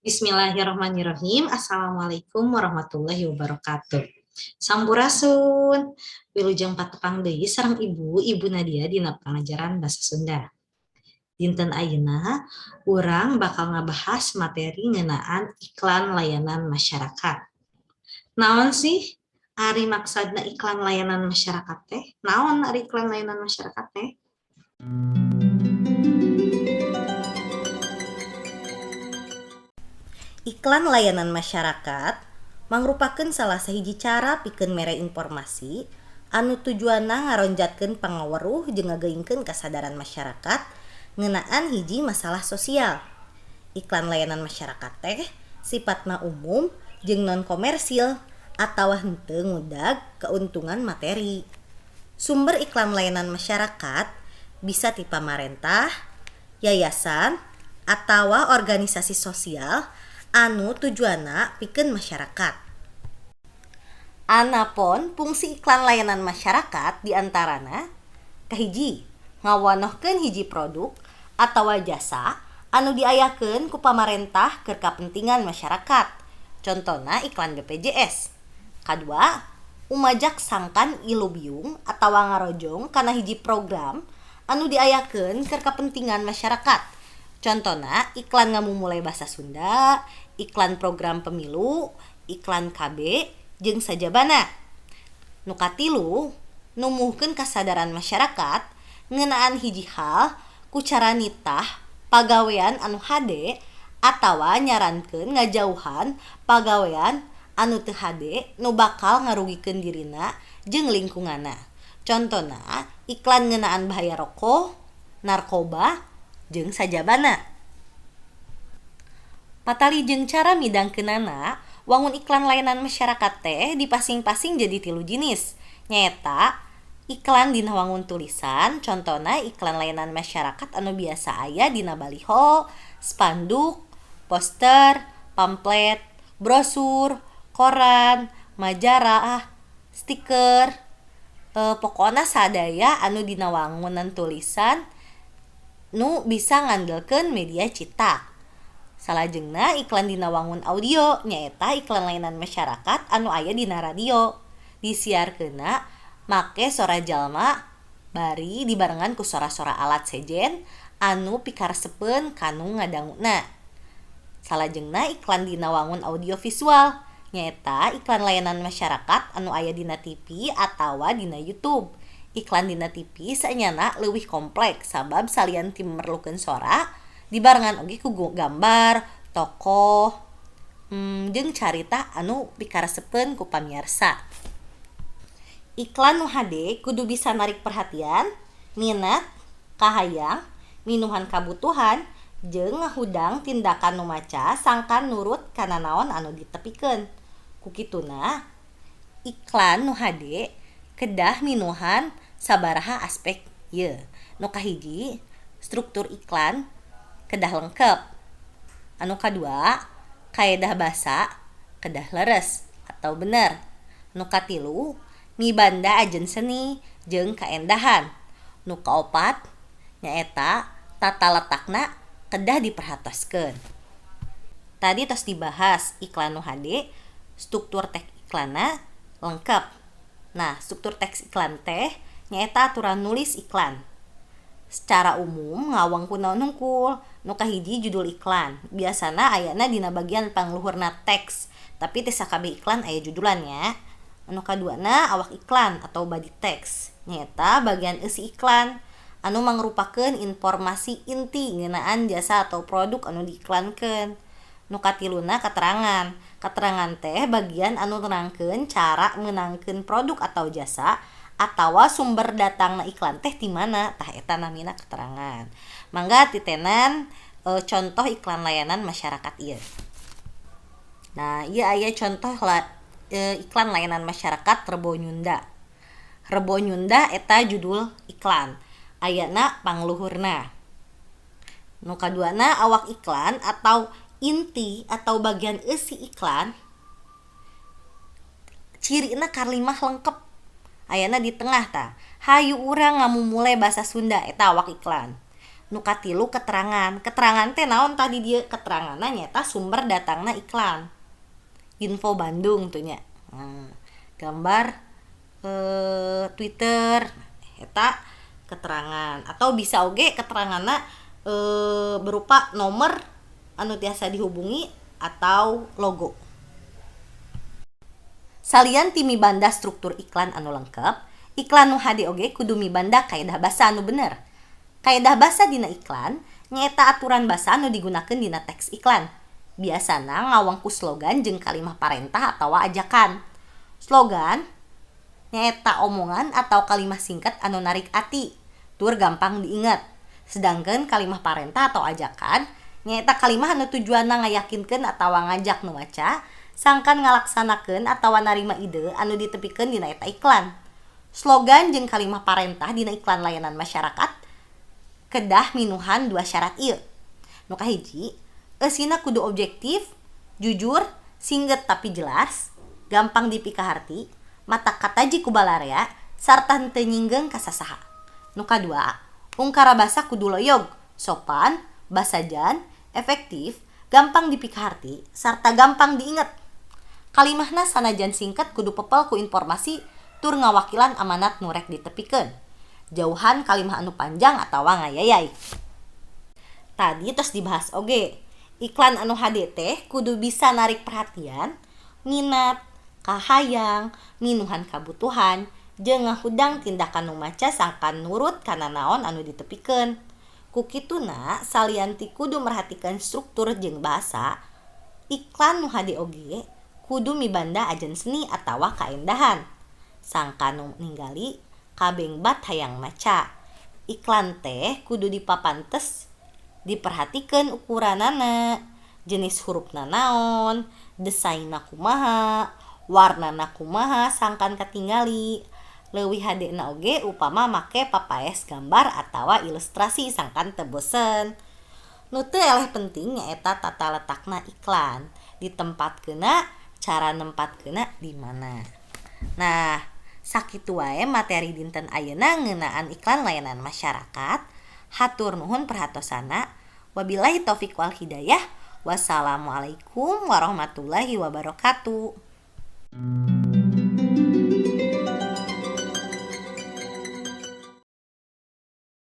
Bismillahirrahmanirrahim. Assalamualaikum warahmatullahi wabarakatuh. Sampurasun. Wilujeng patepang deui sareng Ibu, Ibu Nadia dina pangajaran Basa Sunda. Dinten ayeuna urang bakal ngabahas materi ngeunaan iklan layanan masyarakat. Naon sih ari maksudna iklan layanan masyarakat teh? Naon ari iklan layanan masyarakat teh? Iklan layanan masyarakat mangrupakeun salah sahiji cara pikeun mere informasi anu tujuanna ngaronjatkeun pangaweruh jeung ngageuingkeun kasadaran masyarakat ngeunaan hiji masalah sosial. Iklan layanan masyarakat teh sifatna umum jeung non komersil atawa henteu ngudag keuntungan materi. Sumber iklan layanan masyarakat bisa ti pamarentah, yayasan, atawa organisasi sosial anu tujuanna pikeun masyarakat. Anapon fungsi iklan layanan masyarakat diantarana: kahiji, ngawanohkeun hiji produk atawa jasa anu diayakeun ku pamarentah keur kapentingan masyarakat, contona iklan BPJS. Kadua, umajak sangkan ilubiung atawa ngarojong kana hiji program anu diayakeun keur kapentingan masyarakat, contona iklan ngamumule basa Sunda, iklan program pemilu, iklan KB, jeung sajabana. Nu katilu, numuhkeun kasadaran masyarakat ngeunaan hiji hal ku cara nitah pagawean anu hade atawa nyarankeun ngajauhan pagawean anu teu hade nu bakal ngarugikeun dirina jeung lingkunganna. Contona iklan ngeunaan bahaya rokok, narkoba, jeung sajabana. Patali jeung cara midangkeunana, wangun iklan layanan masyarakat teh dipasing-pasing jadi tilu jinis, nyaeta iklan dina wangun tulisan, contona iklan layanan masyarakat anu biasa aya dina baliho, spanduk, poster, pamflet, brosur, koran, majalah, stiker, pokona sadaya anu dina wangunan tulisan nu bisa ngandelkeun media citak. Salajengna iklan dina wangun audio, nyaeta iklan layanan masyarakat anu aya dina radio, disiarkeunna make sora jalma bari dibarengan ku sora-sora alat sejen anu pikaresepeun ka nu ngadanguna. Salajengna iklan dina wangun audio visual, nyaeta iklan layanan masyarakat anu aya dina TV atawa dina YouTube. Iklan dina TV saenyana leuwih kompleks sabab salian ti merlukeun sora dibarengan oge ku gambar, tokoh, jeung carita anu pikaresepeun ku pamiarsa. Iklan nu hade kudu bisa narik perhatian, minat, kahayang, minuhan kabutuhan, jeung ngahudang tindakan nu maca sangkan nurut kana naon anu ditepikeun. Ku kituna, iklan nu hade kedah minuhan sabaraha aspek ieu. Nu kahiji, struktur iklan kedah lengkep. Anu kadua, kaedah basa kedah leres atau bener. Nu katilu, mibanda ajen seni jeung kaendahan. Nu kaopat, nyaeta tata letakna kedah diperhatoskeun. Tadi tos dibahas iklan nu hade, struktur teks iklanna lengkep. Nah, struktur teks iklan teh nyaeta aturan nulis iklan. Secara umum ngawang ku naon hungkul. Nu kahiji, judul iklan. Biasana ayana dina bagian pangluhurna teks, tapi teu sakabeh iklan aya judulan nya. Anu kaduana, awak iklan atau body text, nyaeta bagian eusi iklan anu mangrupakeun informasi inti ngeunaan jasa atau produk anu diiklankeun. Nu katiluna, keterangan. Keterangan teh bagian anu nerangkeun cara meunangkeun produk atau jasa atawa sumber datangna iklan teh ti mana, tah eta namina keterangan. Mangga titenan contoh iklan layanan masyarakat ieu. Nah, ieu aya contoh iklan layanan masyarakat Rebo Nyunda. Rebo Nyunda eta judul iklan. Ayana pangluhurna. Nu kaduana, awak iklan atau inti atau bagian eusi iklan, cirina kalimah lengkep. Ayana di tengah, tah. "Hayu urang ngamumule basa Sunda," eta awak iklan. Nu katilu, keterangan. Keterangan teh naon tadi dia? Keteranganna nyaeta sumber datangna iklan. Info Bandung tuh nya. Nah, gambar Twitter eta keterangan, atau bisa oge keteranganna berupa nomor anu tiasa dihubungi atau logo. Salian ti mibanda struktur iklan anu lengkap, iklan nu hade oge kudu mibanda kaedah basa anu bener. Kaedah basa dina iklan nyaeta aturan basa anu digunakeun dina teks iklan. Biasana ngawangku slogan jeung kalimah parentah atawa ajakan. Slogan nyaeta omongan atau kalimah singkat anu narik ati tur gampang diingat. Sedangkan kalimah parentah atau ajakan nyaeta kalimah anu tujuanna ngayakinkeun atawa ngajak nu maca sangkan ngalaksanakeun atawa narima ide anu ditepikeun dina eta iklan. Slogan jeung kalimah parentah dina iklan layanan masyarakat kedah minuhan dua syarat ieu. Nu kahiji, eusina kudu objektif, jujur, singget tapi jelas, gampang dipikaharti, matak kataji ku balarea, sarta henteu nyinggeung ka sasaha. Nu kadua, ungkara basa kudu loyog, sopan, basajan, efektif, gampang dipikaharti, sarta gampang diinget. Kalimahna sanajan singkat kudu pepel ku informasi tur ngawakilan amanat nu rek ditepikeun. Jauhan kalimah anu panjang atawa ngayayay. Tadi tos dibahas oge, iklan anu hade teh kudu bisa narik perhatian, minat, kahayang, minuhan kabutuhan, jeung ngahudang tindakan nu maca sangkan nurut kana naon anu ditepikeun. Ku kituna, salian ti kudu merhatikeun struktur jeung bahasa, iklan nu hade oge kudu mibanda ajen seni atawa kaendahan sangkan nu ninggali kabengbat hayang maca. Iklan teh kudu dipapantes, diperhatikeun ukuranana, jenis hurufna naon, desainna kumaha, warnana kumaha, sangkan katingali. Leuwih hadena oge upama make papaes gambar atawa ilustrasi sangkan teu bosen. Nu teu eleh penting nyaeta tata letakna iklan, ditempatkeunna, cara nempatkeunna di mana. Nah, sakitu wae materi dinten ayeuna ngeunaan iklan layanan masyarakat. Hatur nuhun perhatosana. Wabillahi taufik wal hidayah. Wassalamualaikum warahmatullahi wabarakatuh.